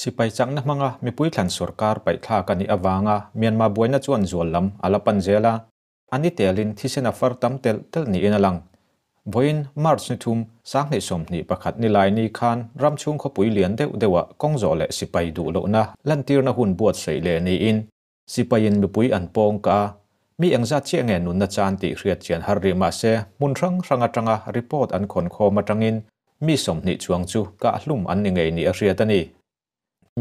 Sipai chakna hmanga mipui thlan sorkar paihthlak a nih avanga Myanmar buaina chuan zual lam a la pan zel a, a ni telin thisen a far tam telh telh niin a lang. Vawiin March ni thum, 2021 nilai ni khan ram chhung khawpui lian deuh deuhah kawngzawh leh sipai duh lohna lantirna hun buatsaih leh niin Sipaiin mipui an pawng ka a, mi engzat chiah nge nunna chan tih hriat chian har rih mah se hmun hrang hrang atanga report an khawn khawm atangin mi 20 chuang chu kah hlum an ni ngei ni a hriat a ni.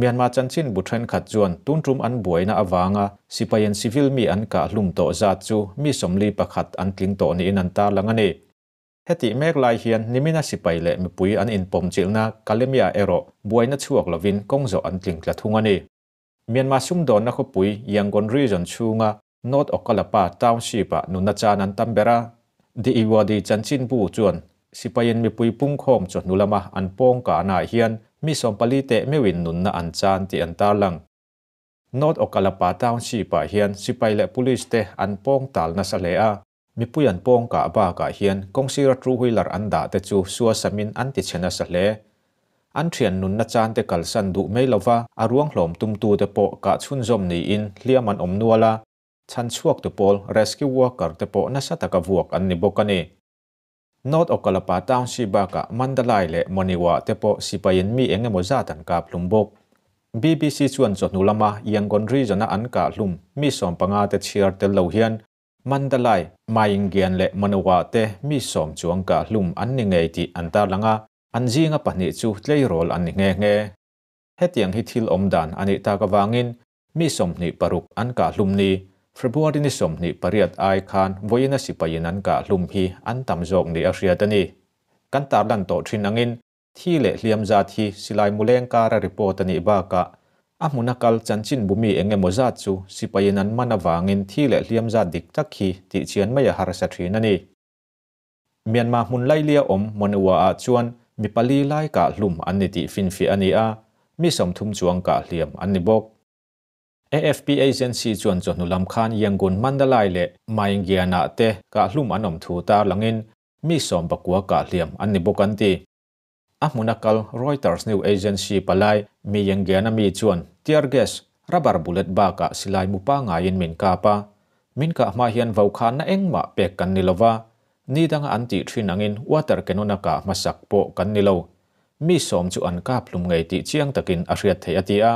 Myanmar chanchin bu thenkhat chuan tun tum an buaina avanga sipaiin civil mi an kah hlum tawh zat chu mi 41 an tling tawh niin an tarlang a ni. Hetih mek lai hian nimina sipai leh mipui an inpawmchilhna Kalemia erawh buaina chhuak lovin kawngzawh an tling tla thung a ni. Myanmar sumdawnna khawpui Yangon region chhunga North Okkalapa township-ah nunna chan an tam ber a. The Irrawaddy chanchinbu chuan sipaiin mipui pungkhawm chawhnu lama an pawng kahnaah hian mi 14 teh meuhin nunna an chan tih an tarlang. North Okkalapa township-ah hian sipai leh police te an pawng tal nasa hle a. Mipui an pawng kah bakah hian kawngsira two wheeler an dah te chu suasamin an ti chhe nasa hle. An thian nunna chan te kalsan duh mai lova a ruang hlawm tumtu te pawh kah chhunzawm niin hliam an awm nual a, chhan chhuak tu pawl rescue worker te pawh nasa taka vuak an ni bawk a ni. North Okkalapa township bakah Mandalay leh Monywa te pawh sipaiin mi eng emaw zat an kap hlum bawk. BBC chuan chawhnu lama Yangon region-a an kah hlum mi 15 te chhiar tel lo hian Mandalay, Myingyan leh Monywa te mi 10 chuang kah hlum an ni ngei tih an tarlang a, an zinga pahnih chu tleirawl an ni nghe nghe. Hetiang hi thil awm dan a nih tak avangin mi 26 an kah hlum ni, February ni 28 ai khan vawiina sipaiin an kah hlum hi an tam zawk ni a hriat a ni. Kan tarlan tawh thin angin thi leh hliam zat hi silai muleng kara report a nih bakah a hmuna kal chanchin bumi eng emaw zat chu sipaiin an man avangin thi leh hliam zat dik tak hi tih chian mai a harsa thin a ni. Myanmar hmun lailia awm Monywa-ah chuan mi pali lai kah hlum an ni tih finfiah a ni a, mi 30 chuang kah hliam an ni bawk. AFP agency chuan chawhnu lam khan Yangon Mandalay leh Myingyan-ah te kah hlum an awm thu tarlangin mi 19 kah hliam an ni bawk an ti. A hmuna kal Reuters news agency palai Myingyan-a mi chuan tear gas, rubber bullet bakah silai mu pangaiin min kap a, min kah hma hian vaukhana engmah pek kan ni lova, ni danga an tih thin angin water cannon-a kah hmasak pawh kan ni lo. Mi 10 chu an kap hlum ngei tih chiang takin a hriat theih a ti a,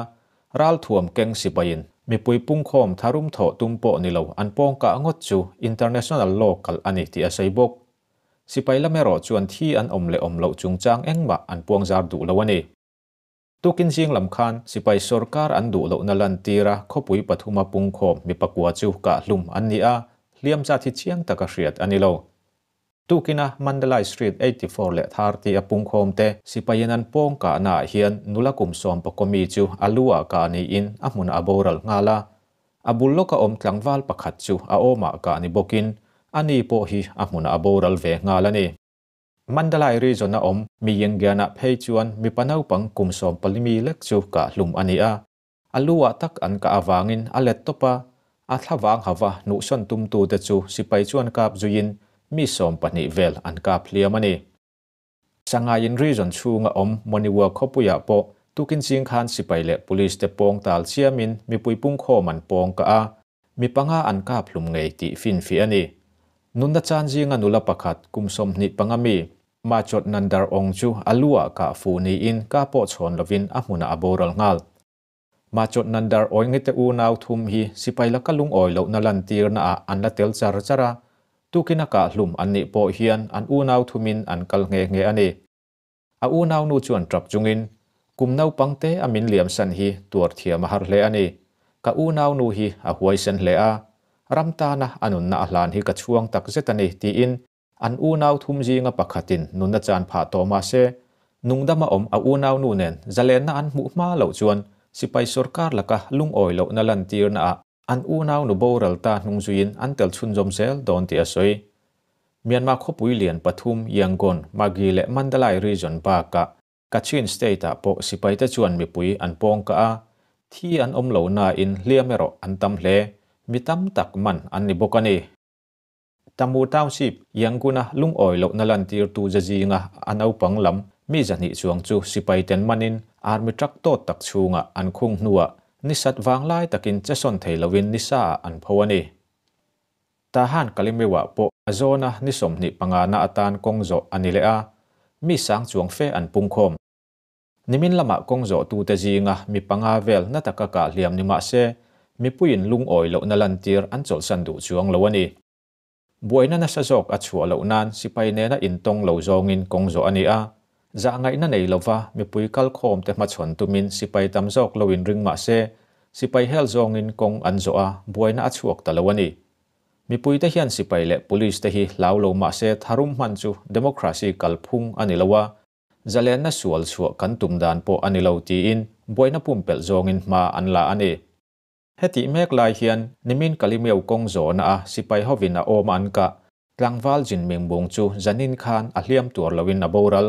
ral thuam keng sipaiin mipui pungkhawm tharum thawh tum pawh ni lo an pawng kah ngawt chu international law kalh a ni tih a sawi bawk. Sipai lam erawh chuan thi an awm leh awm loh chungchang engmah an puang zar duh lo a ni. Tukin zing lam khan sipai sorkar an duh lohna lantira khawpui pathuma pungkhawm mi pakua chu kah hlum an ni a, hliam zat hi chiang taka hriat a ni lo. Tukina Mandalay Street 84 leh 30 a pungkhawm te sipaiin an pawng kahnaah hian nula kum 11 mi chu a lu-ah kah niin a hmun a boral nghal a. A bul lawka awm tlangval pakhat chu a awmah kah ni bawkin ani pawh hi a hmun a boral ve nghal a ni. Mandalay region-a awm Myingyan-ah phei chuan mi panaupang kum 14 mi lek chu kah hlum a ni a. A lu-ah tak an kah avangin a let tawp a, a thlavang hava hnuhsawn tumtu te chu sipai chuan kap zuiin mi 12 vel an kap hliam a ni. Sangaiin region chhunga awm Monywa khawpuiah pawh tukin ching khan sipai leh police te pawng tal chiamin mipui pungkhawm an pawng ka a, mi panga an kap hlum ngei tih finfi a ni. Nunna chan zinga nula pakhat kum 25 mi ma chot nandar ong chu a lu-ah kah fu niin ka pawh chhawn lovin a hmunah a boral nghal. Ma chot nandar oi nge te u nau thum hi sipai laka lung oi lo na lan tir na a an la tel char chara tukina kah hlum an nih pawh hian an u nau thumin an kal nge nge a ni. A u nau nu chuan tap chungin kum naupang te a min liam san hi tuar thiam a har hle a ni. Ka u nau nu hi a huai sen hle a, ram tana anun na a hlan hi ka chhuang tak zet a ni tiin an u nau thum zinga pakhatin nunna chan phah tawh mah se nungdama awm a u nau nu nen zalenna an hmuh hma loh chuan sipai sorkar laka lung awi loh na lan tir na a an u nau nu boral ta hnung zuiin an tel chhunzawm zel dawn tih a sawi. Myanmar khawpui lian pathum Yangon, Magyi leh Mandalay region bakah Kachin state-ah pawh sipai te chuan mipui an pawng ka a, thi an awm lo na in hliam erawh an tam hle, mi tam tak man an ni bawk a ni. Tamu Township Yanguna lung awi loh na lan tir tu zazinga a naupang lam Mi 200 chuang chu sipaiten manin army truck tawt tak chhungah an khung hnuah ni sat vanglai takin che sawn thei loin ni saah an pho a ni. Tahan Kalemyo-ah pawh a zawna ni 25 na atan kawng zawh a ni leh a, mi sang chuang fe an pungkhawm. Nimin lama kawng zawhtute zinga mi panga vel na taka kah hliam ni mah se, mipuiin lungawi lohna lantir an chawlhsan duh chuang lo a ni. Buaina nasa zawk a chhuah loh nan sipai nena intawng lo zawngin kawng zawh a ni a. Zahngaihna nei lova mipui kalkhawmte hmachhawn tumin sipai tam zawk lo inring mah se, sipai hel zawngin kawng an zawh a, buaina a chhuak ta lo a ni. Mipuite hian sipai leh police te hi hlau lo mah se tharum hman chu democracy kalphung a ni lo a, zalenna sual chhuah kan tum dan pawh a ni lo tiin buaina pumpelh zawngin hma an la a ni. Hetih mek lai hian nimin Kalemyo kawng zawhna a sipai hovin a awm a an kah tlangval Jin Mingmung chu zanin khan a hliam tuar loin a boral.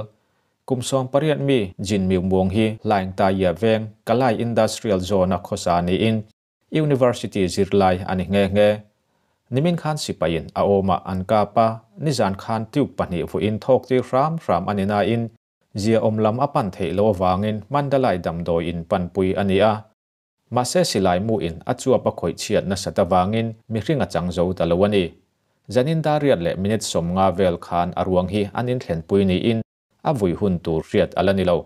Kum 18 mi Jin Mingmung hi Hlaingtaiya veng Kalay Industrial Zone a khawsa niin University zirlai a ni nghe nghe. Nimin khan sipaiin a awm a an kap a, nizan khan tube pahnih vuiin thawk tir hram hram a ni nain zia awm lam a pan theih loh avangin Mandalay damdawi in panpui a ni a. Mahse silai muin a chuap a khawih chhiat nasat avangin mihring a chang zo ta lo a ni. Zanin dar riat leh minute 50 vel khan a ruang hi an inthlenpui niin a vui hun tur hriat a la ni lo.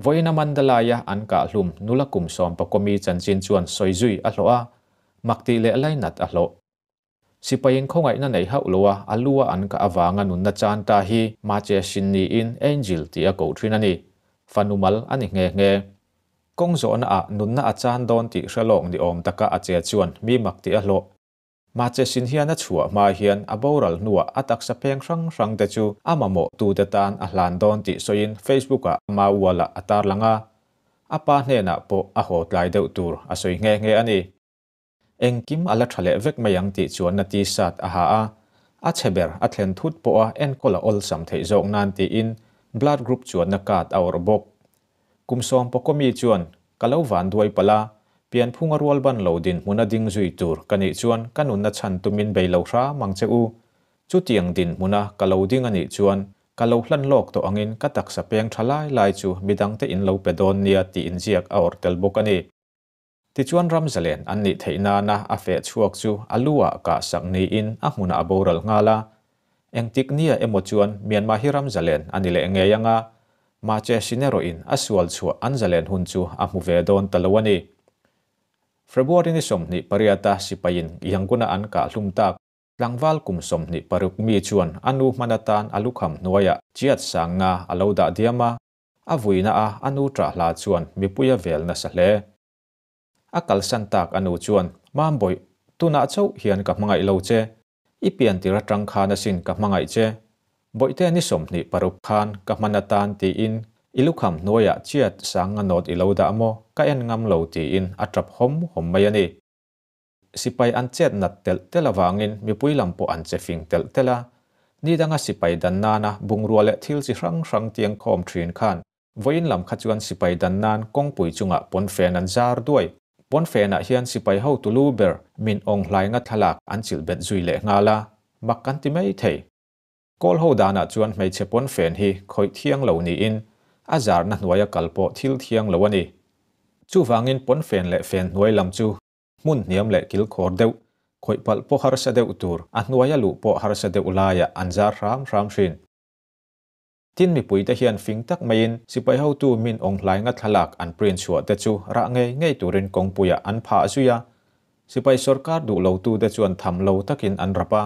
Vawiin a Mandalay-a an kahhlum nula kum 18 mi chanchin chuan sawi zui a hlawh a, mak tih leh lainat a hlawh. Sipaiin khawngaihna nei hauh lo a, a lu a an kah avanga nunna chan ta hi Mache Shin niin Angel tih a koh thin a ni. Fanu mal a ni nghe nghe. Kawng zawhna ah nunna a chan dawn tih hre lawk ni awm taka a che chuan mi mak tih a hlawh. Mache Shin hian a chhuah hma hian a boral hnuah a taksa peng hrang hrang te chu a mamawh tute tan a hlan dawn tih sawiin Facebook ah ama wall ah a tarlang a. A pa hnenah pawh a haw tlai deuh tur a sawi nghe nghe a ni. Engkim a la tha leh vek mai ang tih chuan na t-shirt a ha a, a chhe ber a thlen thut pawh a enkawl a awlsam theih zawk nan tiin blood group chuanna card a awrh bawk. Kum 11 mi chuan ka lo van duai palh a, pianphung a rual ban lo dinhmun a ding zui tur ka nih chuan ka nunna chhan tumin bei lo hram ang che u. Chutiang dinhmuna ka lo ding a nih chuan ka lo hlan lawk tawh angin ka taksa peng tha lai lai chu midangte in lo pe dawn nia tih inziak a awrh tel bawk a ni. Tichuan ram zalen an nih theih nana a feh chhuak chu a lu ah kah sak niin a hmunah a boral nghal a. Engtik nia emaw chuan Myanmar hi ram zalen a ni leh ngei ang a, Mache Shin erawhin a sual chhuah an zalen hun chu a hmu ve dawn ta lo a ni. February ni 28 a sipaiin Yangon-a an kah hlum tak tlangval kum 26 mi chuan a nu hman atan a lukham hnuaiah chiat 5000 a lo dah diam a, a vuina a a nu ṭah hla chuan mipui a vel nasa hle. A kalsan tak a nu chuan, Mambawih, tunah chauh hian ka hmangaih lo che. I piantir atang khan asin ka hmangaih che. Bawihte ni 26 khan ka hman atan tiin i lukham hnuaiah chiat 5000 nawt i lo dah maw, ka en ngam lo tiin a ṭap hawm hawm mai a ni. Sipai an chet nat telh telh avangin mipui lam pawh an che fing telh telh a. Ni danga sipai dan nana bungrua leh thil chi hrang hrang tiang khawm thin khan vawiin lam kha chuan sipai dan nan kawngpui chungah pawnfen an zar duai. Pawnfenah hian sipai hotu lu ber min awng hlainga thlalak an chilh bet zui leh nghal a, mak kan ti mai thei. Kawl ho danah chuan hmeichhe pawnfen hi khawih thiang lo niin a zarna hnuaia kal pawh thil thiang lo a ni. Chuvangin pawnfen leh fen hnuai lam chu hmun hniam leh kilkhawr deuh, khawih palh pawh harsa deuh tur, a hnuaia luh pawh harsa deuh laiah an zar hram hram thin. Tin mipuite hian fing tak maiin sipai hotu min awng hlainga thlalak an print chhuah te chu rah ngei ngei turin kawngpuiah an phah zui a. Sipai sorkar duh lotute chuan tham lo takin an rap a,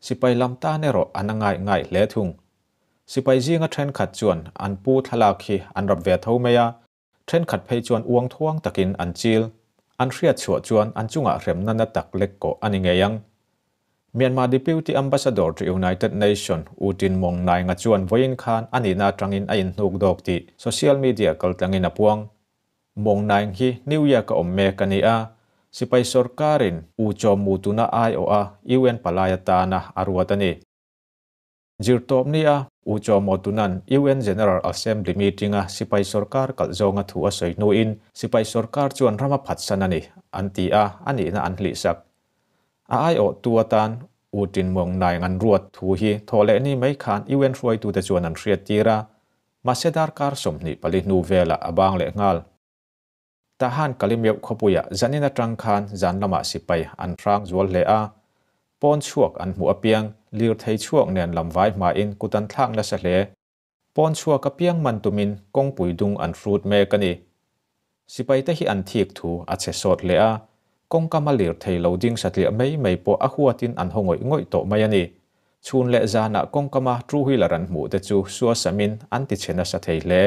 sipai lam tan erawh an a ngai ngai hle thung. Sipai zinga thenkhat chuan an pu thlalak hi an rap ve tho mai a, thenkhat phei chuan uang thuang takin an chil. An hriat chhuah chuan an chungah hremna na tak lek kawh a ni ngei ang. Myanmar Deputy Ambassador to United Nation U Tin Maung Naing-a chuan vawiin khan a nihna atangin a inhnuk dawk tih social media kaltlangin a puang. Maung Naing hi New York-a awm mek a ni a, sipai sorkarin U Kyaw Mu tuna aiawh a UN palai atana a ruat a ni. Zirtawp ni a, U Kyaw Moe Tun-a'n UN General Assembly meeting-a sipai sorkar kalh zawnga thu a sawi hnuin sipai sorkar chuan ram a phatsan a ni, an ti a, a nihna an hlihsak. A aiawhtu atan U Tin Maung Naing an ruat thu hi thawh leh ni mai khan UN hruaitute chuan an hriattir a. Mahse darkar 24 hnu velah a bang leh nghal. Tahan Kalemyoh khawpuiah zanin atang khan zan lamah sipai an hrang zual hle a. Pawn chhuak an hmuh apiang lirthei chhuak nen lam vai hmain kut an thlak nasa hle. Pawn chhuak apiang man tumin kawngpui dung an hrut mek a ni. Sipaite hi an thik thu a chhe sawt hle a, kawngkama lirthei lo ding satliah mai mai pawh a huatin an haw ngawih ngawih tawh mai a ni. Chhun leh zanah kawngkama two wheeler an hmuhte chu suasamin an tichhe nasa thei hle.